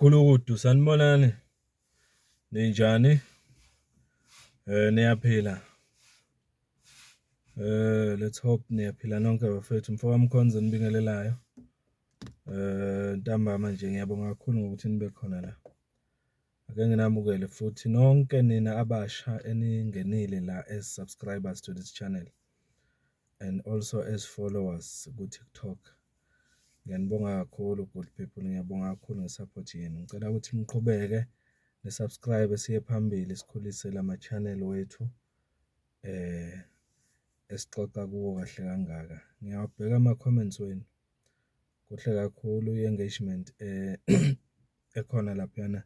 Gulukudu, sanibonani. Ninjani? Niyaphila? Let's hope niyaphila nonke bafethu. Mfoka Mkhonza onibingelelayo. Ntambama nje ngiyabonga kakhulu ngokuthi nibe khona la. Ake nginamukele futhi nonke nina abasha eningenile la as subscribers to this channel and also as followers ku-TikTok. Ngiyanibonga kakhulu, good people, ngiyabonga kakhulu nge-support yenu. Ngicela ukuthi niqhubeke ni-subscribe, siye phambili, sikhulise lama-channel wethu esixoxa kuwo kahle kangaka. Ngiyawabheka ama-comments wenu, kuhle kakhulu i-engagement ekhona laphayana,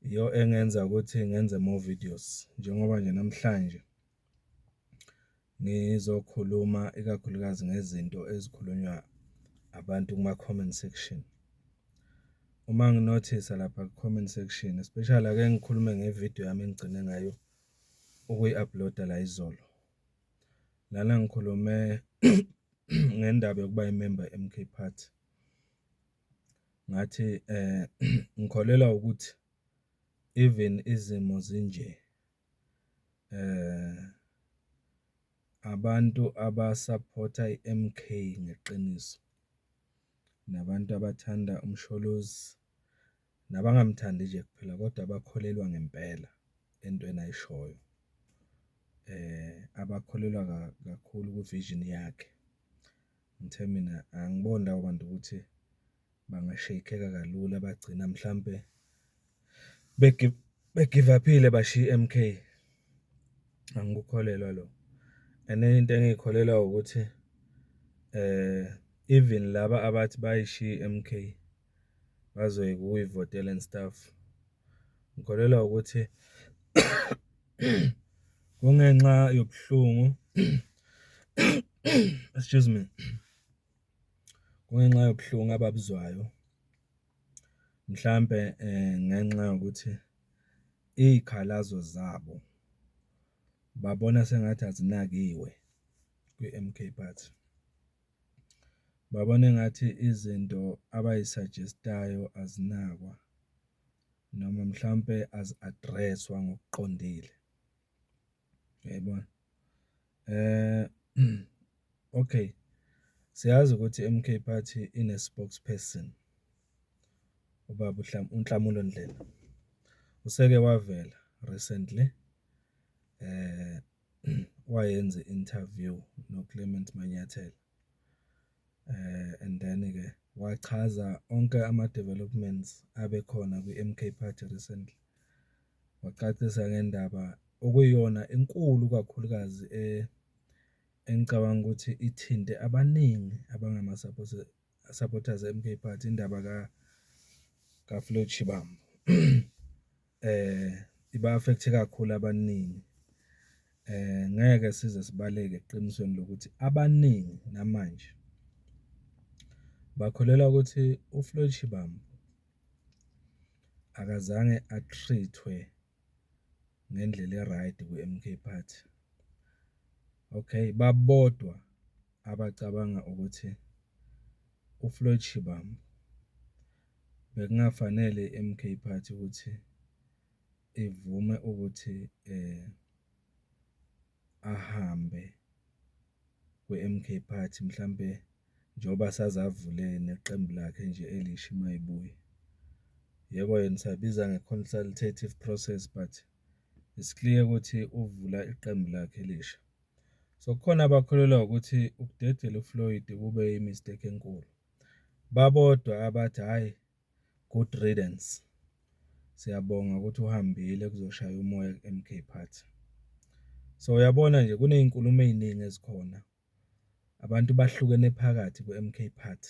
iyo engenza ukuthi ngenze more videos, njengoba nje namhlanje ngizokhuluma ikakhulukazi ngezinto ezikhulunywa abantu kuma-comment section. Uma nginothisa lapha ku-comment section, especially ake ngikhulume ngevidiyo yami engigcine ngayo ukuyi-upload-a la izolo. Lana ngikhulume ngendaba yokuba imemba ye-M_K Party. Ngathi ngikholelwa ukuthi even izimo zinje, abantu abasaphotha i-MK ngeqiniso, nabantu abathanda uMsholozi, nabangamthandi nje kuphela kodwa abakholelwa ngempela entweni ayishoyo, abakholelwa kakhulu kwi-vision yakhe. Ngithe mina angiboni labo bantu ukuthi banga-shake-eka kalula, bagcina mhlampe be-give up-ile bashiya i-M_K. Angikukholelwa lokho. And enye into engiyikholelwa ukuthi even laba abathi bayishiya i-M_K, bazoyeka ukuyivotela and stuff, ngikholelwa ukuthi kungenxa yobuhlungu, excuse me, kungenxa yobuhlungu ababuzwayo, mhlampe ngenxa yokuthi iyikhalazo zabo babona sengathi azinakiwe kwi-M_K Party. Babona engathi izinto abayi-suggest-ayo azinakwa noma mhlampe azi-address-wa ngokuqondile, uyayibona? Okay, siyazi ukuthi i-M_K Party ine-spokesperson, ubaba uNhlamulo Ndhlela. Useke wavela recently, wayenza i-interview no-Clement Manyathela. And then-ke wachaza onke ama-developments abekhona kwi-M_K Party recently. Wacacisa ngendaba okuyiyona enkulu kakhulukazi engicabanga ukuthi ithinte abaningi abangama-supporters e-M_K Party, indaba ka-Floyd Shivambu. Iba-affect-e kakhulu abaningi. Ngeke size sibaleke eqinisweni lokuthi abaningi namanje bakholelwa ukuthi uFloyd Shivambu akazange a-treat-we ngendlela e-right kwi-M_K Party. Okay, babodwa abacabanga ukuthi uFloyd Shivambu bekungafanele i-M_K Party ukuthi ivume ukuthi ahambe kwi-M_K Party, mhlampe njengoba saze avule neqembu lakhe nje elisha iMayibuye. Yebo, yena usayibiza nge-consultative process, but it's clear ukuthi uvula iqembu lakhe elisha. So, kukhona abakholelwa ukuthi ukudedela uFloyd kube i-mistake enkulu. Babodwa abathi, hhayi, good riddance, siyabonga ukuthi uhambile kuzoshaya umoya ku-M_K Party. So, uyabona nje kuneyinkulumo eyiningi ezikhona. Abantu bahlukene phakathi kwi-M_K Party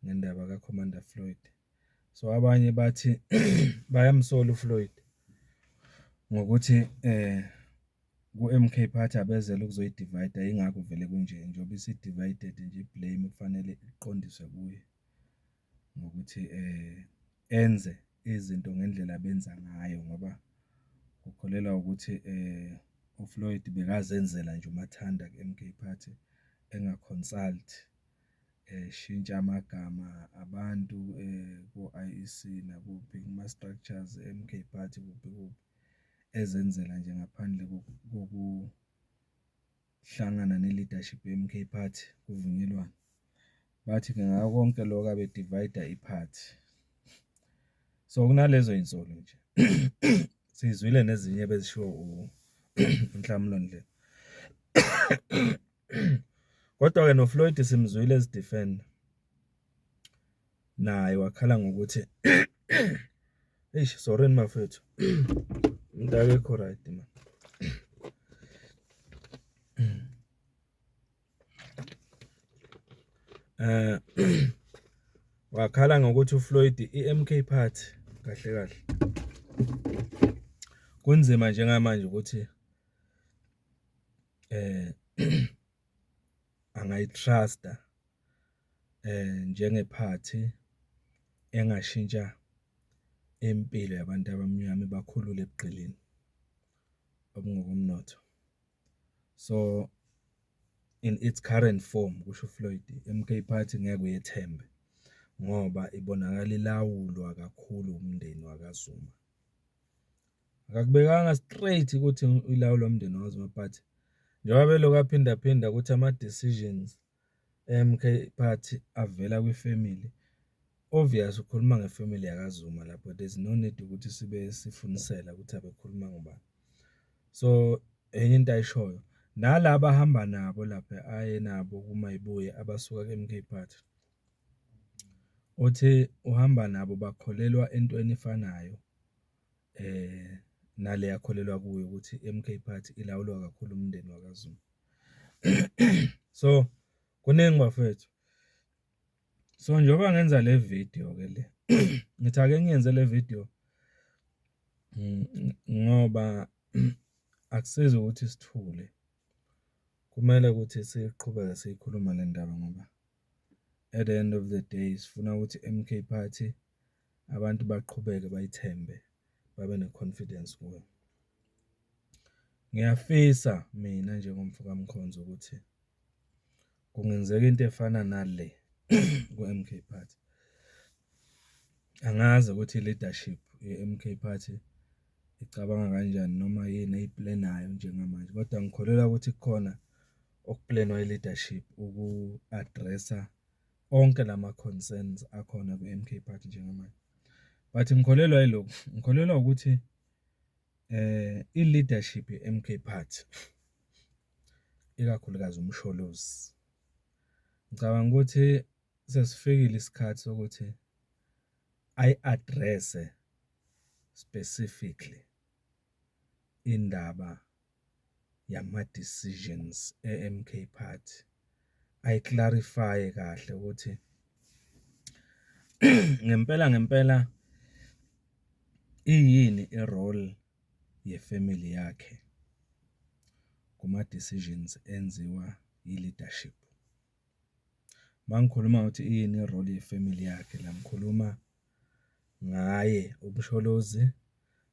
ngendaba ka-Commander Floyd. So, abanye bathi bayamsola uFloyd ngokuthi ku-M_K Party abezele ukuzoyi-divide-a, yingakho vele kunje, njengoba isi-divided nje i-blame kufanele iqondiswe kuye ngokuthi enze izinto ngendlela abenza ngayo ngoba ukholelwa ukuthi uFloyd bekazenzela nje umathanda ku-M_K Party, enga-consult, eshintsha amagama abantu ko-I nakwa-I_E_C nakuphi kuma-structures e-M_K Party, kuphi kuphi, ezenzela nje ngaphandle kokuhlangana ne-leadership ye-M_K Party, kuvunyelwane. Bathi-ke ngakho konke lokho abe-divide-a iphathi. So, kunalezo y'nsolo nje. Siy'zwile nezinye ebezishiwo uNhlamulo Ndlela. Kodwa-ke no-Floyd simzwile ezi-defend-a, naye wakhala ngokuthi eish, sorry-ni bafethu, umuntu akekho right maan. Wakhala ngokuthi uFloyd i-M_K Party kahle kahle kunzima njengamanje ukuthi angayi-trust-a njengephathi engashintsha impilo yabantu abamnyama ibakhulule ebugqilini obungokomnotho. So, in its current form, kusho uFloyd, i-M_K Party ngeke uyethembe ngoba ibonakala ilawulwa kakhulu umndeni wakaZuma. Akakubekanga straight ukuthi ilawulwa umndeni wakwaZuma, but njengoba belokhu aphinda phinda ukuthi ama-decisions e-M_K Party avela kwi-family, obvious ukhuluma nge-family yakaZuma lapho, there's no need ukuthi sibe sifunisela ukuthi abekhuluma ngobani. So, enye into ayishoyo, nalaba ahamba nabo lapha aye nabo kuMayibuye abasuka ku-M_K Party, uthi uhamba nabo bakholelwa entweni efanayo nale akholelwa kuyo ukuthi i-M_K Party ilawulwa kakhulu umndeni wakaZuma. So, kuningi bafowethu. So, njengoba ngenza le video-ke le, ngithi ake ngiyenze le video ngoba akusizi ukuthi sithule, kumele ukuthi siqhubeke siyikhuluma le ndaba ngoba at the end of the day sifuna ukuthi i-M_K Party abantu baqhubeke bayithembe, babe ne-confidence kuyo. Ngiyafisa mina njengomfo kaMkhonza ukuthi kungenzeka into efana nale ku-M_K Party. Angazi ukuthi i-leadership ye-M_K Party icabanga kanjani noma yini eyi-plan-ayo njengamanje, kodwa ngikholelwa ukuthi kukhona oku-plan-wa i-leadership uku-address-a onke lama-concerns akhona kwi-M_K Party njengamanje. But ngikholelwa yilokhu, ngikholelwa ukuthi i-leadership ye-M_K Party, ikakhulukazi uMsholozi, ngicabanga ukuthi sesifikile isikhathi sokuthi ayi-address-e specifically indaba yama-decisions e-M_K Party, ayi-clarify-e kahle ukuthi ngempela ngempela iyini i-role ye-family yakhe kuma-decisions enziwa i-leadership. Uma ngikhuluma ngokuthi iyini i-role ye-family yakhe la, ngikhuluma ngaye uMsholozi,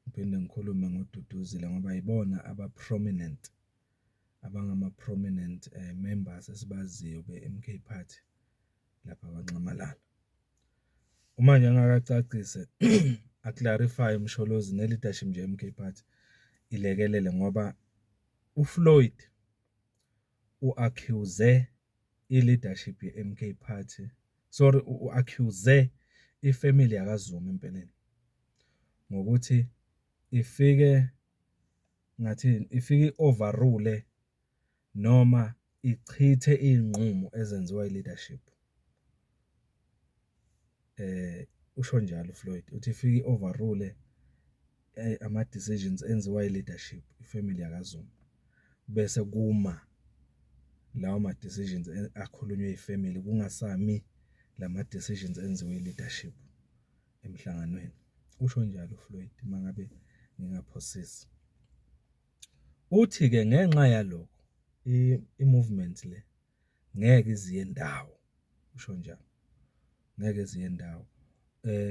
ngiphinde ngikhulume ngoDuduzile ngoba yibona aba-prominent, abangama-prominent members esibaziyo be-M_K Party lapha kwaNxamalala. Uma nje engake acacise, a-clarify-e uMsholozi ne-leadership nje ye-M_K Party ilekelele ngoba uFloyd u-accuse i-leadership ye-M_K Party, sorry, u-accuse i-family yakaZuma empeleni ngokuthi ifike, ngingathini, ifike i-overrule noma ichithe iy'nqumo ezenziwa i-leadership. Usho njalo uFloyd, uthi ifike i-overrule ama-decisions enziwa i-leadership, i-family yakaZuma, bese kuma lawo ma-decisions akhulunywe i-family, kungasami lama-decisions enziwe i-leadership emhlanganweni. Usho njalo uFloyd, uma ngabe ngingaphosisi. Uthi-ke ngenxa yalokho i-movement le ngeke ize iye ndawo, usho njalo, ngeke ize iye ndawo.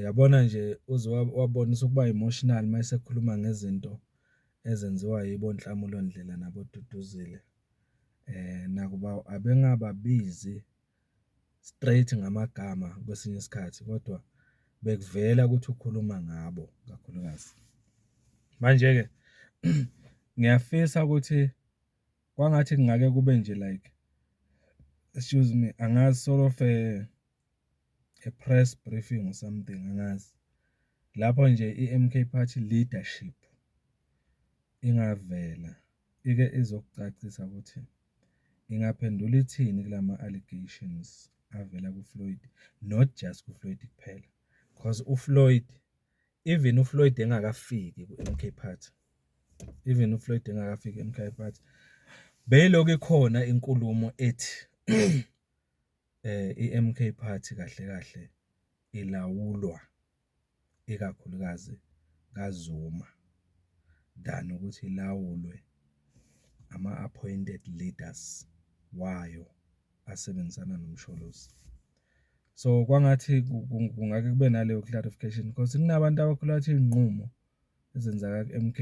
Yabona nje uze wabonisa ukuba emotional uma esekhuluma ngezinto ezenziwa yibo oNhlamulo Ndlela naboDuduzile. Nakuba abengababizi straight ngamagama kwesinye isikhathi, kodwa Bekuvela ukuthi ukhuluma ngabo, kakhulukazi. Manje-ke ngiyafisa ukuthi kwangathi kungake kube nje like, excuse me, angazi, sort of a press briefing or something, angazi. Lapho nje i-MK Party leadership ingavela ike izokucacisa ukuthi ingaphendula ithini kulama-allegations avela kuFloyd, not just kuFloyd kuphela. Cause uFloyd, even uFloyd engakafiki ku-MK Party, even uFloyd engakafiki ku-MK Party, beyilokhu ikhona inkulumo ethi i-MK Party kahle kahle ilawulwa ikakhulukazi kaZuma than ukuthi ilawulwe ama-appointed leaders wayo asebenzisana noMsholozi. So, kwangathi kungake kube naleyo clarification because kunabantu abakholwa ukuthi iy'nqumo ezenzeka ku-MK,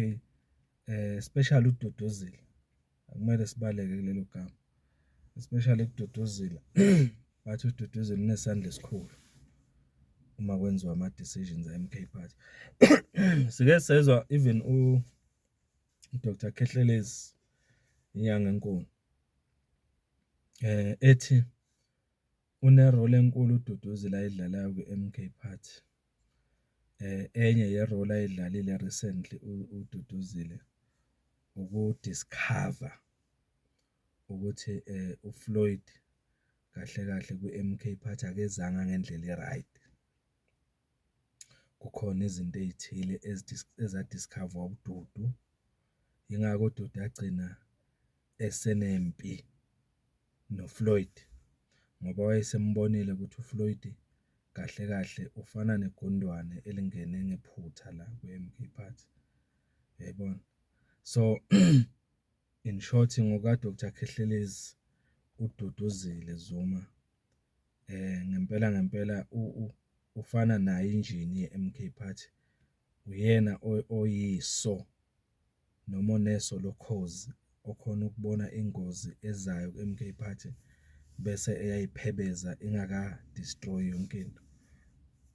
especially uDuduzile, akumele sibaleke kulelo gama, especially kuDuduzile, bathi uDuduzile unesandla esikhulu uma kwenziwa ama-decisions e-MK Party. Sike sezwa even u-Doctor Khehlelezi, inyanga enkulu, ethi une-role enkulu uDuduzile ayidlalayo kwi-MK Party. Enye ye-role ayidlalile recently uDuduzile, uku-discover-a ukuthi uFloyd kahle kahle kwi-MK Party akezanga ngendlela e-right. Kukhona izinto eyithile eza-discover-wa uDudu, yingakho uDudu agcina esenempi noFloyd, ngoba wayesembonile ukuthi uFloyd kahle kahle ufana negundwane elingene ngephutha la kwi-MK Party, uyayibona? So, in short, ngoka-Doctor Khehlelezi, uDuduzile Zuma ngempela ngempela ufana nayo injini ye-MK Party. Uyena oyiso noma oneso lokhozi okhona ukubona ingozi ezayo ku-MK Party, bese eyayiphebeza ingaka-destroy-i yonke into.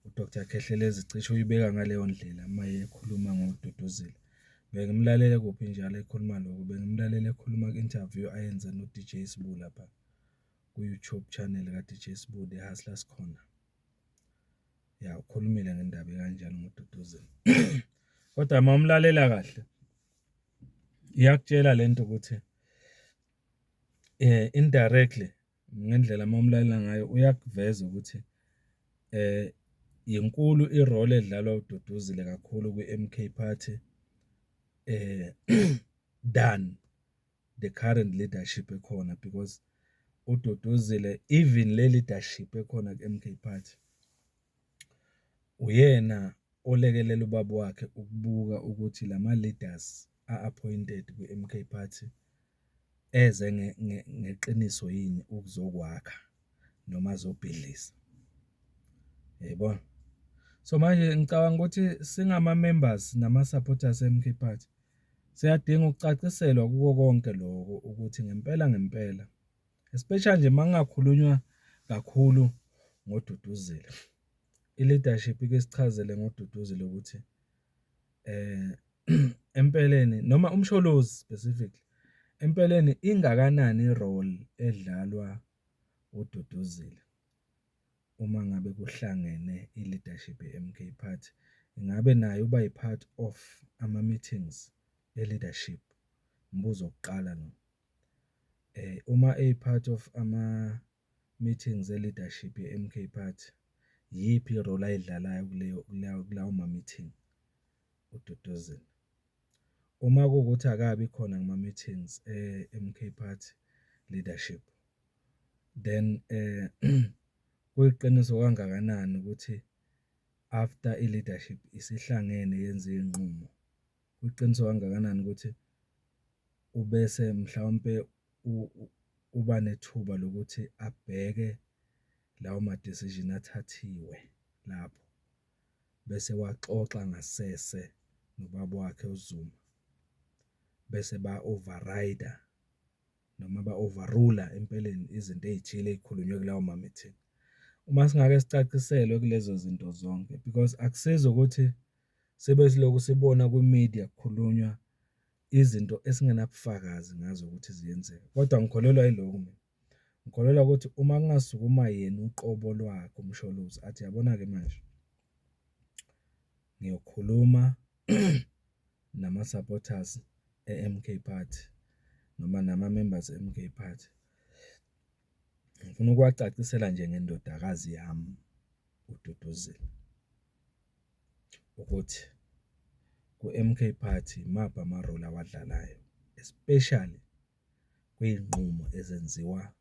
U-Doctor Khehlelezi cishe uyibeka ngaleyo ndlela uma ekhuluma ngoDuduzile. Bengimlalele kuphi njalo ekhuluma lokho? Bengimlalele ekhuluma kwi-interview ayenze no-DJ Sbu lapha ku-YouTube channel ka-DJ Sbu, The Hustlers Corner. Ya, ukhulumile ngendaba ekanjalo ngoDuduzile. Kodwa uma umlalela kahle, iyakutshela lento ukuthi indirectly, ngendlela uma umlalela ngayo uyakuveza ukuthi inkulu i-role edlalwa uDuduzile kakhulu kwi-MK Party than the current leadership ekhona because uDuduzile, even le leadership ekhona ku-MK Party, uyena olekelela ubaba wakhe ukubuka ukuthi lama-leaders a-appointed kwi-MK Party eze ngeqiniso yini ukuzokwakha noma azobhidliza, uyayibona? So, manje ngicabanga ukuthi singama-members nama-supporters e-MK Party, siyadinga ukucaciselwa kuko konke lokho ukuthi ngempela ngempela, especially nje uma kungakhulunywa kakhulu ngoDuduzile. I-leadership ike isichazele ngoDuduzile ukuthi empeleni noma uMsholozi specifically, empeleni ingakanani i-role edlalwa uDuduzile uma ngabe kuhlangene i-leadership ye-MK Party. Ingabe naye uba yi-part of ama-meetings e-leadership? Umbuzo wokuqala lo. Uma eyi-part of ama-meetings e-leadership ye-MK Party, iyiphi i-role ayidlalayo kuleyo kulawo ma-meeting uDuduzile? Uma kuwukuthi akabi khona kuma-meetings e-MK Party leadership, then kuyiqiniso kangakanani ukuthi after i-leadership isihlangene yenze iy'nqumo, kuyiqiniso kangakanani ukuthi ubese mhlawumpe uba nethuba lokuthi abheke lawo ma-decision athathiwe lapho, bese ewaxoxa ngasese nobaba wakhe uZuma, bese ba-override-a noma ba-overrule-a empeleni izinto eyithile ey'khulunywe kulawo ma-meeting. Uma singake sicaciselwe kulezo zinto zonke because akusizi ukuthi sibe silokhu sibona kwi-media kukhulunywa izinto esingenabufakazi ngazo ukuthi ziyenzeka. Kodwa ngikholelwa yilokhu mina, ngikholelwa ukuthi uma kungasukuma yena uqobo lwakhe uMsholozi athi, uyabona-ke manje ngiyokhuluma nama-supporters e-MK Party noma nama-members e-MK Party. Ngifuna ukuwacacisela nje ngendodakazi yami uDuduzile, ukuthi ku-MK Party imaphi ama-role awadlalayo, especially kwiy'nqumo ezenziwa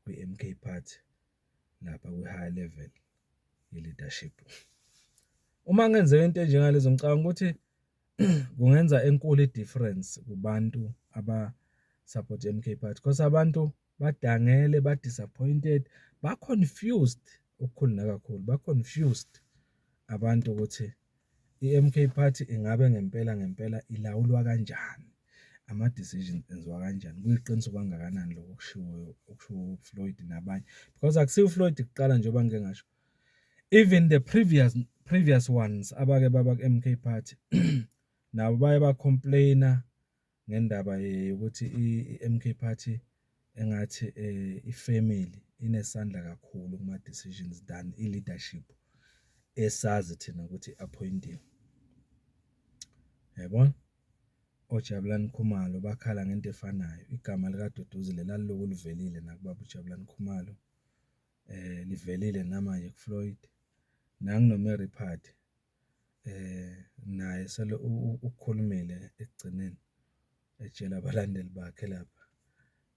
kwi-MK Party lapha kwi-higher level ye-leadership. Uma kungenzeka into ey'njengalezo ngicabanga ukuthi kungenza enkulu i-difference kubantu aba-support-a i-MK Party because abantu badangele, ba-disappointed, ba-confused okukhulu nakakhulu, ba-confused abantu ukuthi i-MK Party ingabe ngempela ngempela ilawulwa kanjani, ama-decision enziwa kanjani, kuyiqiniso kangakanani lokhu okushiwoyo, okushiwo uFloyd nabanye. Because akusiwo uFloyd kuqala njengoba ngike ngasho, even the previous ones abake baba ku-MK Party, nabo baye ba-complain-a ngendaba yokuthi i-MK Party engathi i-family inesandla kakhulu kuma-decisions than i-leadership esazi thina ukuthi i-appoint-iwe. Uyayibona? OJabulani Khumalo bakhala ngento efanayo, igama likaDuduzile lalilokhu livelile nakubaba uJabulani Khumalo, livelile namanje kuFloyd. Nangu noMary Phadi naye ukukhulumile ekugcineni, etshela abalandeli bakhe lapha.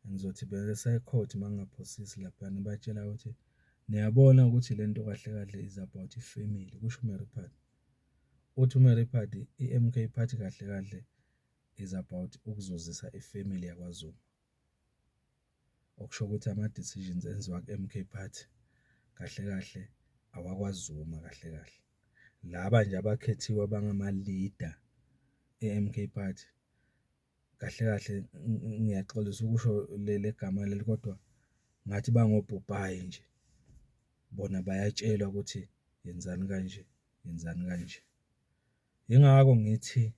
Ngizothi bebesekhothi uma ngingaphosisi laphayana, ebatshela ukuthi, niyabona ukuthi lento kahle kahle is about ifemeli, kusho uMary Phadi. Uthi uMary Phadi, i-MK Party kahle kahle is about ukuzuzisa ifemeli yakwaZuma. Okusho ukuthi ama-decisions enziwa ku-MK Party kahle kahle awakwaZuma kahle kahle. Laba nje abakhethiwe abangama-leader e-MK Party, kahle kahle ngiyaxolisa ukusho leli gama leli kodwa ngathi bangopopayi nje, bona bayatshelwa ukuthi yenzani kanje, yenzani kanje. Yingakho ngithi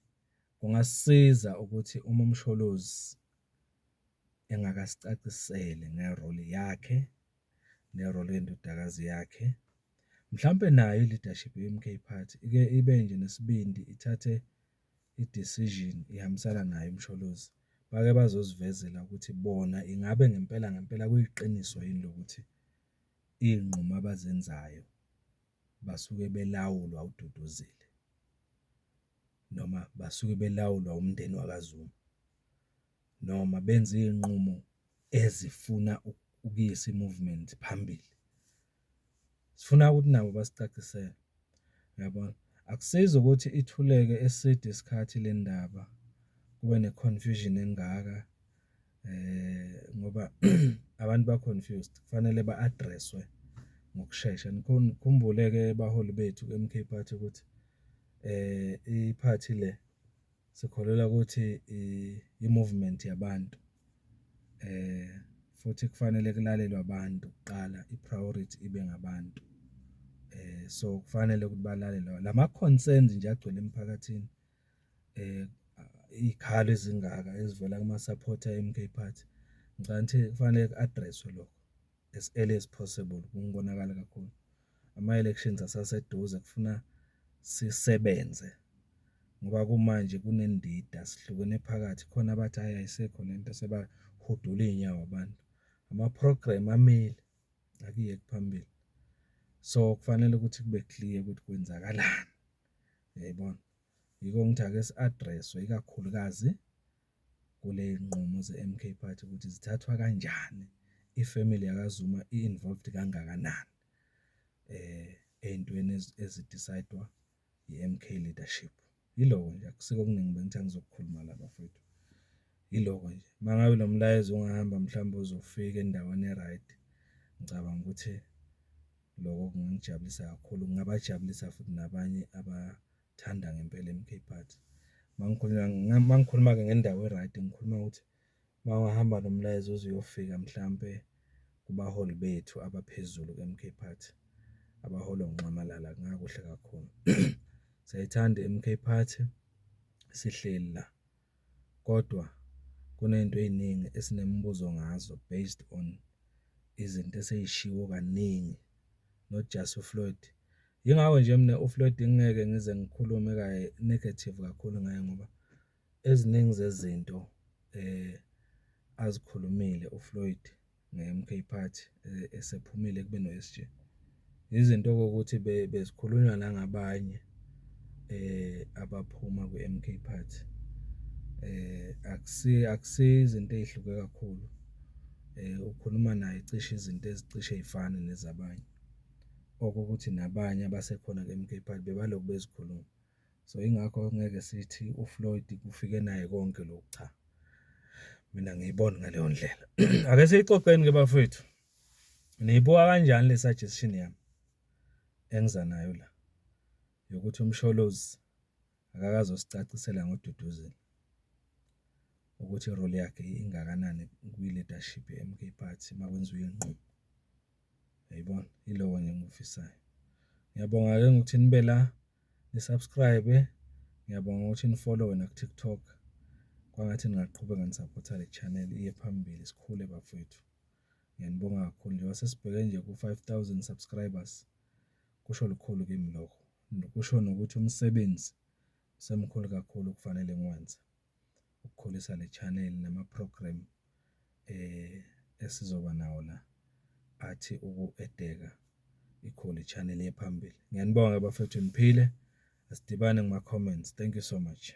kungasisiza ukuthi uma uMsholozi engakasicacisele nge-role yakhe, ne-role yendodakazi yakhe, mhlampe nayo i-leadership ye-MK Party ike ibe nje nesibindi ithathe i-decision ihambisana naye uMsholozi. Bake bazosivezela ukuthi bona ingabe ngempela ngempela kuyiqiniso yini lokuthi iy'nqumo abazenzayo basuke belawulwa uDuduzile noma basuke belawulwa umndeni wakaZuma, noma benze iy'nqumo ezifuna ukuyisa i-movement phambili. Sifuna ukuthi nabo basicacisele, uyabona? Akusizi ukuthi ithuleke eside isikhathi le ndaba, kube ne-confusion engaka ngoba abantu ba-confused, kufanele ba-address-we ngokushesha. Nikhumbule-ke baholi bethu be-MK Party ukuthi iphathi le sikholelwa ukuthi i-movement yabantu, futhi kufanele kulalelwe abantu kuqala, i-priority ibe ngabantu. So, kufanele ukuthi balalelwe. Lama-concerns nje agcwele emphakathini, iy'khalo ezingaka ezivela kuma-supporter e-MK Party, ngicabanga ukuthi kufanele ku-address-we lokho as early as possible, kungonakali kakhulu. Ama-elections asaseduze kufuna sisebenze ngoba kumanje kunendida, sihlukene phakathi. Kukhona abathi, hhayi ayisekho lento, sebahudula iy'nyawo abantu. Ama-program amile, akuyeki phambili. So, kufanele ukuthi kube clear ukuthi kwenzakalani, uyayibona? Yiko ngithi ake si-address-we, ikakhulukazi kule y'nqumo ze-MK Party ukuthi zithathwa kanjani, ifemeli yakaZuma i-involved kangakanani ey'ntweni ezi-decide-wa i-MK leadership. Yiloko nje, akusiko okuningi bengithi angizokukhuluma la bafowethu, yiloko nje. Uma ngabe lo mlayezo ungahamba mhlawumbe uze ufike endaweni e-right, ngicabanga ukuthi lokho kungangijabulisa kakhulu, kungabajabulisa futhi nabanye abathanda ngempela i-MK Party. Uma ngikhuluma, uma ngikhuluma-ke ngendawo e-right, ngikhuluma ngokuthi uma ungahamba nomlayezo uze uyofika mhlampe kubaholi bethu abaphezulu ku-MK Party. abaholwa uNxamalala, kungakuhle kakhulu. Siyayithanda i-MK Party, sihleli la, kodwa kuney'nto ey'ningi esinemibuzo ngazo based on izinto eseyishiwo kaningi, not just uFloyd. Yingakho nje mina uFloyd ngingeke ngize ngikhulume negative kakhulu ngaye ngoba eziningi zezinto azikhulumile uFloyd nge-MK Party esephumile ekubeni u-SG, izinto ekuwukuthi bezikhulunywa nangabanye abaphuma kwi-MK Party. Akusiyo izinto eyihluke kakhulu, ukhuluma naye cishe izinto ezicishe yifane nezabanye, okuwukuthi nabanye abasekhona kwi-MK Party bebalokhu bezikhuluma. So, yingakho ngeke sithi uFloyd kufike naye konke lokhu, cha, mina angiyiboni ngaleyo ndlela. Ake siyixoxeni-ke bafowethu, niyibuka kanjani le suggestion yami engiza nayo la, yokuthi uMsholozi akake azosicacisela ngoDuduzile ukuthi i-role yakhe ingakanani kwi-leadership ye-MK Party uma kwenziwa iy'nqumo. Uyayibona? Yiloko nje engikufisayo. Ngiyabonga-ke ngokuthi nibe la, ni-subscribe-e, ngiyabonga ukuthi ni-follow-we naku-TikTok. Kwangathi ningaqhubeka ni-support-a le channel iye phambili, sikhule bafowethu. Ngiyanibonga kakhulu njengoba sesibheke nje ku-5,000 subscribers, kusho lukhulu kimi lokho. Kusho nokuthi umsebenzi usemkhulu kakhulu okufanele ngiwenze ukukhulisa le channel nama-program esizoba nawo la athi uku-add-eka, ikhule i-channel iye phambili. Ngiyanibonga bafethu, niphile, asidibane kuma-comments. Thank you so much.